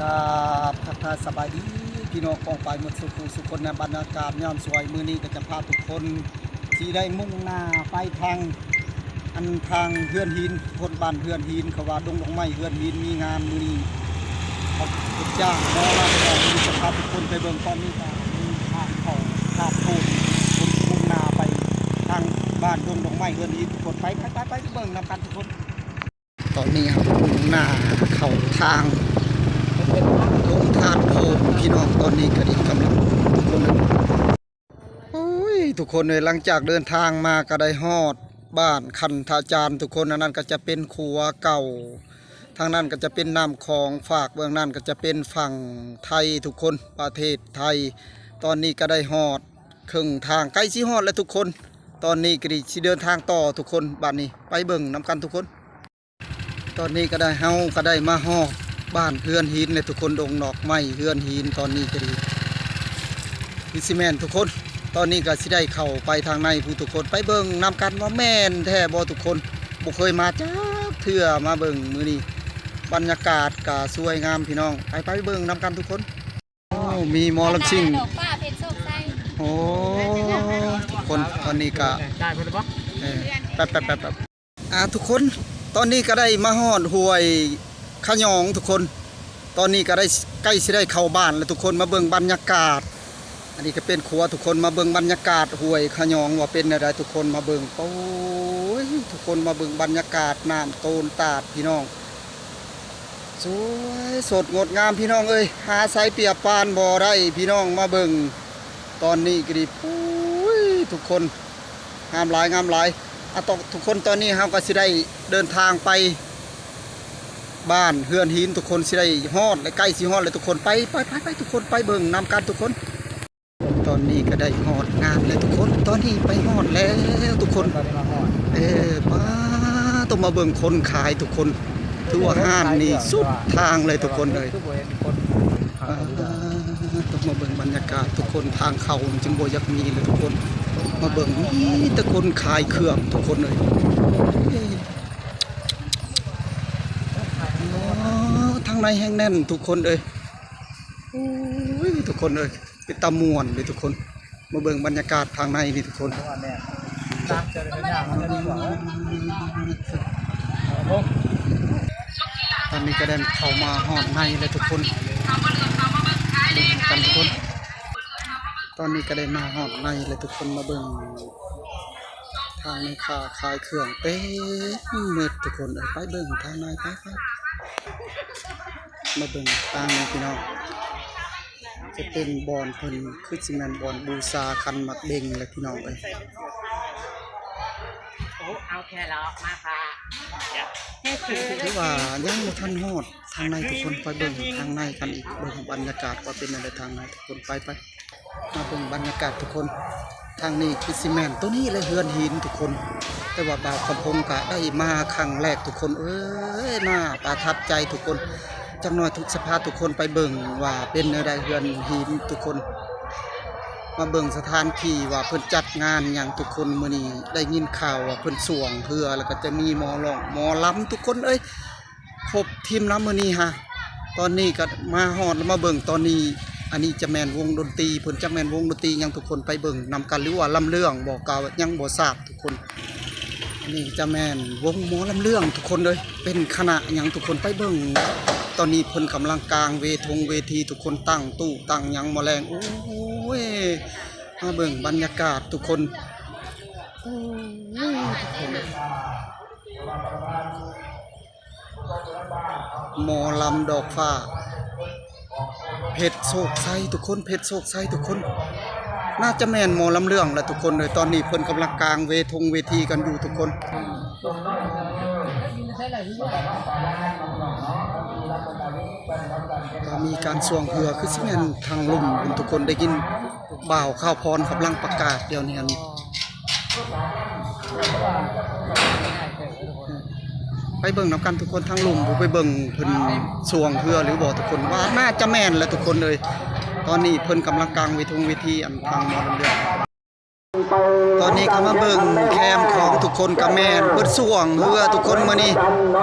ກາບທັກທາຍສະບາຍດີພີ່ນ້ອງປ້ອງປາຍໝົດສູ່ຜູ້ສູ່ຄົນ ໃນບັນຍາກາດຍາມສວຍ. ມື້ນີ້ກໍຈະພາທຸກຄົນຊິໄດ້ມຸ່ງໜ້າໄປທາງ ອັນທາງເຮືອນຫີນ ຄົນບ້ານເຮືອນຫີນ ເຂົາວ່າດົງດອກໄມ້ເຮືອນຫີນມີງານມື້ນີ້ ເຂົາຈ້າງໝໍລຳ ມື້ນີ້ຈະພາທຸກຄົນໄປເບິ່ງ. ຕອນນີ້ກໍມີທາງເຂົ້າທາງໂພນ ຄົນມຸ່ງໜ້າໄປທາງບ້ານດົງດອກໄມ້ເຮືອນຫີນ ທຸກຄົນ. ໄປ ໄປ ໄປ ໄປເບິ່ງນຳກັນທຸກຄົນ. ຕອນນີ້ເຮົາມຸ່ງໜ້າເຂົ້າທາງລົງທາດໂພນພີ່ນ້ອງ. ຕອນນີ້ກໍດີກຳລັງ ໂອ້ຍ ທຸກຄົນເອີຍ ຫຼັງຈາກເດີນທາງມາກໍໄດ້ຮອດບ້ານຄັນທະຈານທຸກຄົນ. ອັນນັ້ນກໍຈະເປັນຂົວເກົ່າ ທາງນັ້ນກໍຈະເປັນນ້ຳຂອງ ຟາກເບື້ອງນັ້ນກໍຈະເປັນຝັ່ງໄທທຸກຄົນ ປະເທດໄທ. ຕອນນີ້ກໍໄດ້ຮອດເຄິ່ງທາງ ໃກ້ຊິຮອດແລ້ວທຸກຄົນ. ຕອນນີ້ກໍດີຊິເດີນທາງຕໍ່ທຸກຄົນ ບາດນີ້ໄປເບິ່ງນຳກັນທຸກຄົນ. ຕອນນີ້ກໍໄດ້ ເຮົາກໍໄດ້ມາຮອດບ້ານເຮືອນຫີນແລ້ວທຸກຄົນ ດົງດອກໄມ້ເຮືອນຫີນ. ຕອນນີ້ກໍດີ ຄືຊິແມ່ນທຸກຄົນ ຕອນນີ້ກໍຊິໄດ້ເຂົ້າໄປທາງໃນພຸ້ນທຸກຄົນ ໄປເບິ່ງນຳກັນວ່າແມ່ນແທ້ບໍ່ທຸກຄົນ. ບໍ່ເຄີຍມາຈັກເທື່ອ ມາເບິ່ງມື້ນີ້ ບັນຍາກາດກໍສວຍງາມພີ່ນ້ອງ. ໄປ ໄປເບິ່ງນຳກັນທຸກຄົນ. ໂອ້ ມີໝໍລຳຊິງ ດອກຟ້າເພັດໂຊກໄຊ. ໂອ້ ທຸກຄົນ ຕອນນີ້ກໍ ໄດ້ເພິ່ນແລ້ວບໍ່? ເອີ ແປັບໆໆໆ ອ່າ ທຸກຄົນ ຕອນນີ້ກໍໄດ້ມາຮອດຫ້ວຍຂະຫຍອງທຸກຄົນ. ຕອນນີ້ກໍໄດ້ ໃກ້ຊິໄດ້ເຂົ້າບ້ານແລ້ວທຸກຄົນ. ມາເບິ່ງບັນຍາກາດ ອັນນີ້ກໍເປັນຂົວທຸກຄົນ ມາເບິ່ງບັນຍາກາດຫ້ວຍຂະຫຍອງວ່າເປັນແນວໃດທຸກຄົນ ມາເບິ່ງ. ໂອ້ຍ ທຸກຄົນ ມາເບິ່ງບັນຍາກາດນ້ຳໂຕນຕາດພີ່ນ້ອງ ສວຍສົດງົດງາມພີ່ນ້ອງເອີຍ ຫາໃສປຽບປານບໍ່ໄດ້ພີ່ນ້ອງ. ມາເບິ່ງຕອນນີ້ກໍດີ ໂອ້ຍ ທຸກຄົນ ງາມຫຼາຍ ງາມຫຼາຍ. ອາ ທຸກຄົນ ຕອນນີ້ເຮົາກໍຊິໄດ້ເດີນທາງໄປບ້ານເຮືອນຫີນທຸກຄົນ ຊິໄດ້ຮອດແລ້ວ ໃກ້ຊິຮອດແລ້ວທຸກຄົນ. ໄປ ໄປ ໄປ ໄປ ທຸກຄົນ ໄປເບິ່ງນຳກັນທຸກຄົນ. ຕອນນີ້ກໍໄດ້ຮອດງານແລ້ວທຸກຄົນ ຕອນນີ້ໄປຮອດແລ້ວທຸກຄົນ. ເອີ ປ້າດ ຕ້ອງມາເບິ່ງຄົນຂາຍທຸກຄົນ ຖືວ່າຮ້ານນີ້ສຸດທາງເລີຍທຸກຄົນເອີຍ. ຕ້ອງມາເບິ່ງບັນຍາກາດທຸກຄົນ ທາງເຂົ້າມັນຈຶ່ງບໍ່ຢາກມີເລີຍທຸກຄົນ. ມາເບິ່ງມີແຕ່ຄົນຂາຍເຄື່ອງທຸກຄົນເອີຍ. ໂອ້ ທາງໃນແຮ່ງແໜ້ນທຸກຄົນເອີຍ. ໂອ້ຍ ທຸກຄົນເອີຍ ເປັນຕາມ່ວນເດ້ທຸກຄົນ. ມາເບິ່ງບັນຍາກາດທາງໃນນີ້ທຸກຄົນ. ຕອນນີ້ກໍໄດ້ເຂົ້າມາຮອດໃນແລ້ວທຸກຄົນ ເບິ່ງນຳກັນທຸກຄົນ. ຕອນນີ້ກໍໄດ້ມາຮອດໃນແລ້ວທຸກຄົນ ມາເບິ່ງທາງແມ່ຄ້າຂາຍເຄື່ອງເຕັມໝົດທຸກຄົນເອີຍ. ໄປເບິ່ງທາງໃນ ໄປ ໄປ ມາເບິ່ງທາງນີ້ພີ່ນ້ອງ. ຈະເປັນບ່ອນເພິ່ນ ຄືຊິແມ່ນບ່ອນບູຊາຂັນໝາກເບັງແຫຼະພີ່ນ້ອງເອີຍ. ໂອ້ ເອົາແຄຣອດມາຄ່ະ ຖືວ່າຍັງບໍ່ທັນຮອດທາງໃນທຸກຄົນ. ໄປເບິ່ງທາງໃນກັນອີກ ເບິ່ງບັນຍາກາດວ່າເປັນແນວໃດທາງໃນທຸກຄົນ. ໄປ ໄປ ມາເບິ່ງບັນຍາກາດທຸກຄົນ. ທາງນີ້ຄືຊິແມ່ນໂຕນີ້ແຫຼະ ເຮືອນຫີນທຸກຄົນ. ແຕ່ວ່າບ່າວຄຳພົງກະໄດ້ມາຄັ້ງແລກທຸກຄົນເອີຍ ໜ້າປະທັບໃຈທຸກຄົນ. ຈັກໜ້ອຍທຸກ ສະພາທຸກຄົນໄປເບິ່ງວ່າເປັນແນວໃດເຮືອນຫີນທຸກຄົນ. ມາເບິ່ງສະຖານທີ່ວ່າເພິ່ນຈັດງານຫຍັງທຸກຄົນ. ມື້ນີ້ໄດ້ຍິນຂ່າວວ່າເພິ່ນຊ່ວງເຮືອ ແລ້ວກໍຈະມີໝໍຮ້ອງໝໍລຳທຸກຄົນເອີຍ. ຄົບທີມລຳມື້ນີ້ຮະ. ຕອນນີ້ກໍມາຮອດແລ້ວ ມາເບິ່ງຕອນນີ້ ອັນນີ້ຈະແມ່ນວົງດົນຕີ ເພິ່ນຈັກແມ່ນວົງດົນຕີຫຍັງທຸກຄົນ ໄປເບິ່ງນຳກັນ ຫຼືວ່າລຳເລື່ອງບໍ ກໍຍັງບໍ່ຊາບທຸກຄົນ. ອັນນີ້ຈະແມ່ນວົງໝໍລຳເລື່ອງທຸກຄົນເອີຍ ເປັນຄະນະຫຍັງທຸກຄົນ ໄປເບິ່ງ. ຕອນນີ້ເພິ່ນກຳລັງກາງເວທົງເວທີທຸກຄົນ ຕັ້ງຕູ້ຕັ້ງຫຍັງໝໍແລງ. ໂອ້ຍ ມາເບິ່ງບັນຍາກາດທຸກຄົນ ໂອ້ຍ ທຸກຄົນ. ໝໍລຳດອກຟ້າ ເພັດໂຊກໄຊທຸກຄົນ ເພັດໂຊກໄຊທຸກຄົນ. ໜ້າຈະແມ່ນໝໍລຳເລື່ອງແຫຼະທຸກຄົນເອີຍ. ຕອນນີ້ເພິ່ນກຳລັງກາງເວທົງເວທີກັນຢູ່ທຸກຄົນ. ກໍມີການຊ່ວງເຮືອ ຄືຊິແມ່ນທາງລຸ່ມພຸ້ນທຸກຄົນ. ໄດ້ຍິນບ່າວຂາວພອນກຳລັງປະກາດດຽວນີ້ຫັ້ນ. ໄປເບິ່ງນຳກັນທຸກຄົນ ທາງລຸ່ມ ໄປເບິ່ງເພິ່ນຊ່ວງເຮືອຫຼືບໍ່ທຸກຄົນ ວ່າໜ້າຈະແມ່ນແຫຼະທຸກຄົນເອີຍ. ຕອນນີ້ເພິ່ນກຳລັງກາງເວທົງເວທີ ອັນທາງໝໍລຳເລື່ອງ. ຕອນນີ້ກໍມາເບິ່ງແຄມຂອງທຸກຄົນ ກໍແມ່ນເບິດຊ່ວງເຮືອທຸກຄົນ. ມື້ນີ້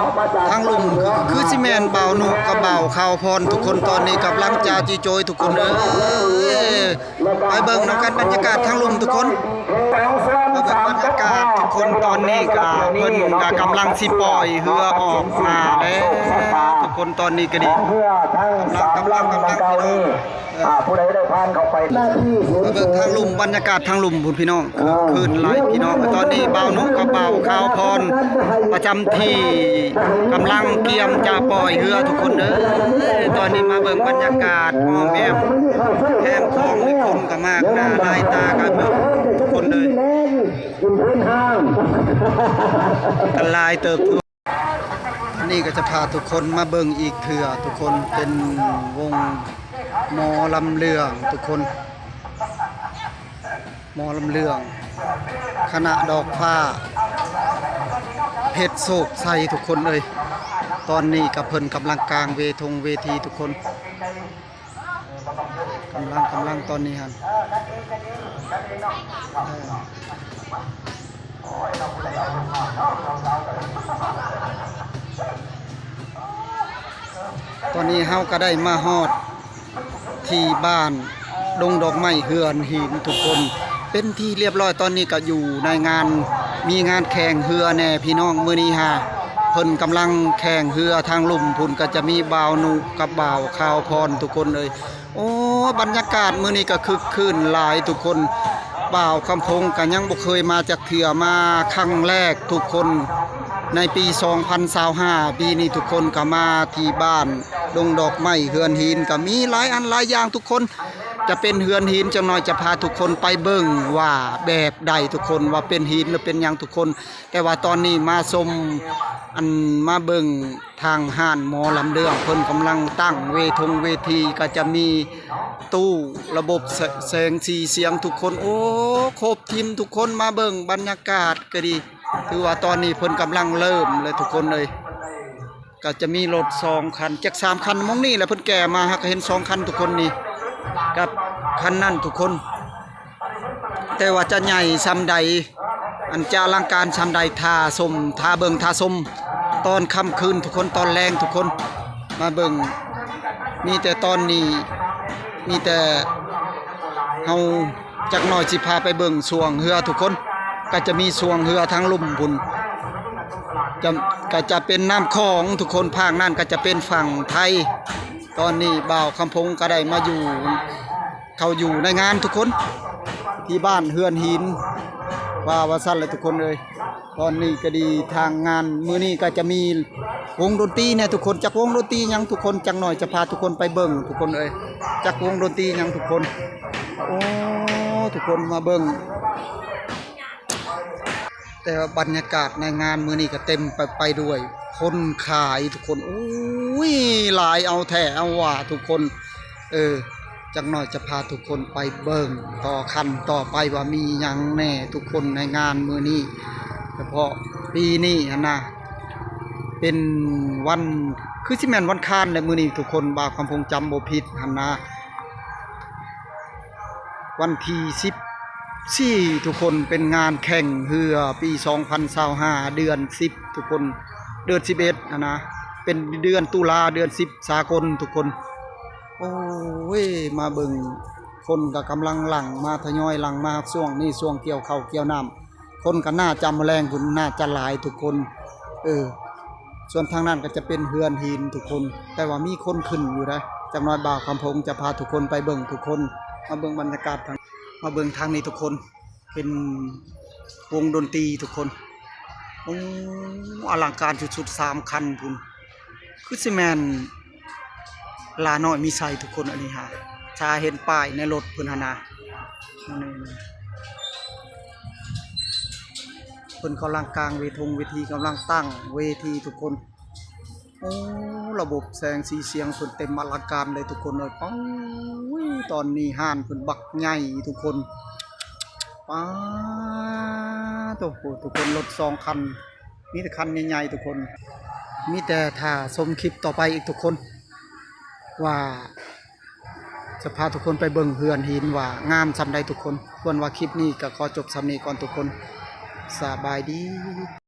ທາງລຸ່ມຄືຊິແມ່ນບ່າວນຸກກັບບ່າວຂາວພອນທຸກຄົນ. ຕອນນີ້ກຳລັງຈາຈີໂຈຍທຸກຄົນເອີຍ. ໄປເບິ່ງນຳກັນບັນຍາກາດທາງລຸ່ມທຸກຄົນ. ມາເບິ່ງບັນຍາກາດທຸກຄົນ. ຕອນນີ້ກໍເພິ່ນກໍກຳລັງຊິປ່ອຍເຮືອອອກມາແລ້ວທຸກຄົນ. ຕອນນີ້ກໍດີ ກຳລັງ ກຳລັງ ກຳລັງ ພີ່ນ້ອງ. ເອີ ຜູ້ໃດໄດ້ຜ່ານເຂົ້າໄປ ມາເບິ່ງທາງລຸ່ມ ບັນຍາກາດທາງລຸ່ມພຸ້ນພີ່ນ້ອງ. ຄືນຫຼາຍພີ່ນ້ອງ. ຕອນນີ້ບ່າວນຸກກັບບ່າວຂາວພອນປະຈຳທີ່ ກຳລັງກຽມຈະປ່ອຍເຮືອທຸກຄົນເດີ. ຕອນນີ້ມາເບິ່ງບັນຍາກາດອ້ອມແອ້ມແຄມຂອງ ຄົນກໍມາກໜ້າຫຼາຍຕາກັນທຸກຄົນເລີຍ. ກໍຫຼາຍເຕີບ. ອັນນີ້ກໍຈະພາທຸກຄົນມາເບິ່ງອີກເທື່ອທຸກຄົນ. ເປັນວົງໝໍລຳເລື່ອງທຸກຄົນ. ໝໍລຳເລື່ອງ ຄະນະດອກຟ້າ ເພັດໂຊກໄຊທຸກຄົນເອີຍ. ຕອນນີ້ກໍເພິ່ນກຳລັງກາງເວທົງເວທີທຸກຄົນ. ກຳລັງ ກຳລັງຕອນນີ້ຫັ້ນ. ເອີ ຕອນນີ້ເຮົາກໍໄດ້ມາຮອດທີ່ບ້ານດົງດອກໄມ້ເຮືອນຫີນທຸກຄົນ ເປັນທີ່ລຽບຮ້ອຍ. ຕອນນີ້ກໍຢູ່ໃນງານ ມີງານແຂ່ງເຮືອແດ່ພີ່ນ້ອງ. ມື້ນີ້ຫາເພິ່ນກຳລັງແຂ່ງເຮືອ. ທາງລຸ່ມພຸ້ນກໍຈະມີບ່າວນຸກັບບ່າວຂາວພອນທຸກຄົນເອີຍ. ໂອ້ ບັນຍາກາດມື້ນີ້ກໍຄຶກຄື້ນຫຼາຍທຸກຄົນ. ບ່າວຄຳພົງກໍຍັງບໍ່ເຄີຍມາຈັກເທື່ອ ມາຄັ້ງແລກທຸກຄົນ ໃນປີສອງພັນຊາວຫ້າ. ປີນີ້ທຸກຄົນກໍມາທີ່ບ້ານດົງດອກໄມ້ເຮືອນຫີນ ກໍມີຫຼາຍອັນຫຼາຍຢ່າງທຸກຄົນ. ຈະເປັນເຮືອນຫີນ ຈັກໜ້ອຍຈະພາທຸກຄົນໄປເບິ່ງວ່າແບບໃດທຸກຄົນ ວ່າເປັນຫີນຫຼືເປັນຫຍັງທຸກຄົນ. ແຕ່ວ່າຕອນນີ້ມາຊົມ ອັນ ມາເບິ່ງ ທາງຮ້ານໝໍລຳເລື່ອງ ເພິ່ນກຳລັງຕັ້ງເວທົງເວທີ ກໍຈະມີຕູ້ ລະບົບແສ- ແສງສີສຽງທຸກຄົນ. ໂອ້ ຄົບທີມທຸກຄົນ. ມາເບິ່ງບັນຍາກາດກໍດີ ຖືວ່າຕອນນີ້ເພິ່ນກຳລັງເລີ່ມແລ້ວທຸກຄົນເອີຍ. ກໍຈະມີລົດສອງຄັນ ຈັກສາມຄັນ ໝ່ອງນີ້ແຫຼະ ເພິ່ນແກ່ມາ ຫາກເຫັນສອງຄັນທຸກຄົນນີ້ ກັບຄັນນັ້ນທຸກຄົນ. ແຕ່ວ່າຈະໃຫຍ່ສ່ຳໃດ ອັນຈະອະລັງການສ່ຳໃດ ຖ້າຊົມ ຖ້າເບິ່ງ ຖ້າຊົມຕອນຄ່ຳຄືນທຸກຄົນ ຕອນແລງທຸກຄົນ. ມາເບິ່ງ ມີແຕ່ຕອນນີ້ ມີແຕ່ເຮົາ ຈັກໜ້ອຍຊິພາໄປເບິ່ງຊ່ວງເຮືອທຸກຄົນ. ກໍຈະມີຊ່ວງເຮືອທາງລຸ່ມພຸ້ນ ຈະ ກໍຈະເປັນນ້ຳຂອງທຸກຄົນ ພາກນັ້ນກໍຈະເປັນຝັ່ງໄທ. ຕອນນີ້ບ່າວຄຳພົງກໍໄດ້ມາຢູ່ ເຂົ້າຢູ່ໃນງານທຸກຄົນ ທີ່ບ້ານເຮືອນຫີນ ວ່າ ວ່າຊັ້ນແຫຼະທຸກຄົນເອີຍ. ຕອນນີ້ກໍດີ ທາງງານມື້ນີ້ກໍຈະມີວົງດົນຕີແດ່ທຸກຄົນ. ຈັກວົງດົນຕີຫຍັງທຸກຄົນ ຈັກໜ້ອຍຈະພາທຸກຄົນໄປເບິ່ງທຸກຄົນເອີຍ. ຈັກວົງດົນຕີຫຍັງທຸກຄົນ. ໂອ້ ທຸກຄົນມາເບິ່ງ. ແຕ່ວ່າບັນຍາກາດໃນງານມື້ນີ້ກໍເຕັມໄປ ໄປດ້ວຍຄົນຂາຍທຸກຄົນ. ໂອ້ຍ ຫຼາຍເອົາແທ້ເອົາວ່າທຸກຄົນ. ເອີ ຈັກໜ້ອຍຈະພາທຸກຄົນໄປເບິ່ງຕໍ່ ຂັ້ນຕໍ່ໄປວ່າມີຫຍັງແດ່ທຸກຄົນໃນງານມື້ນີ້. ສະເພາະປີນີ້ຫັ້ນນະ ເປັນວັນ ຄືຊິແມ່ນວັນຄານແຫຼະມື້ນີ້ທຸກຄົນ ບ່າວຄຳພົງຈຳບໍ່ຜິດຫັ້ນນະ. ວັນທີສິບສີ່ທຸກຄົນ ເປັນງານແຂ່ງເຮືອປີສອງພັນຊາວຫ້າ ເດືອນສິບທຸກຄົນ ເດືອນສິບເອັດຫັ້ນນະ ເປັນເດືອນຕຸລາ ເດືອນສິບສາກົນທຸກຄົນ. ໂອ້ຍ ມາເບິ່ງ ຄົນກໍກຳລັງຫຼັ່ງມາ ທະຍອຍຫຼັ່ງມາ. ຊ່ວງນີ້ຊ່ວງກ່ຽວເຂົ້າກ່ຽວນ້ຳ ຄົນກໍໜ້າຈະມາແລງພຸ້ນ ໜ້າຈະຫຼາຍທຸກຄົນ. ເອີ ສ່ວນທາງນັ້ນກໍຈະເປັນເຮືອນຫີນທຸກຄົນ ແຕ່ວ່າມີຄົນຂຶ້ນຢູ່ໃດ໋. ຈັກໜ້ອຍບ່າວຄຳພົງຈະພາທຸກຄົນໄປເບິ່ງທຸກຄົນ. ມາເບິ່ງບັນຍາກາດທາງ ມາເບິ່ງທາງນີ້ທຸກຄົນ ເປັນວົງດົນຕີທຸກຄົນ. ໂອ້ ອະລັງການສຸດໆ ສາມຄັນພຸ້ນ ຄືຊິແມ່ນຫຼ້ານ້ອຍມີໄຊທຸກຄົນ. ອັນນີ້ຫາ ຖ້າເຫັນປ້າຍໃນລົດເພິ່ນຫັ້ນນະ ເພິ່ນກຳລັງກາງເວທົງເວທີ ກຳລັງຕັ້ງເວທີທຸກຄົນ. ໂອ້ ລະບົບແສງສີສຽງເພິ່ນເຕັມອະລັງການເລີຍທຸກຄົນເອີຍ. ປ້າ ໂອ້ຍ ຕອນນີ້ຮ້ານເພິ່ນບັກໃຫຍ່ທຸກຄົນ. ປ້າໂທ້ ທຸກຄົນ ລົດສອງຄັນ ມີແຕ່ຄັນໃຫຍ່ໆທຸກຄົນ. ມີແຕ່ຖ້າຊົມຄລິບຕໍ່ໄປອີກທຸກຄົນ ວ່າ ຈະພາທຸກຄົນໄປເບິ່ງເຮືອນຫີນວ່າງາມສ່ຳໃດທຸກຄົນ. ຄວນວ່າຄລິບນີ້ກໍຂໍຈົບສ່ຳນີ້ກ່ອນທຸກຄົນ. ສະບາຍດີ.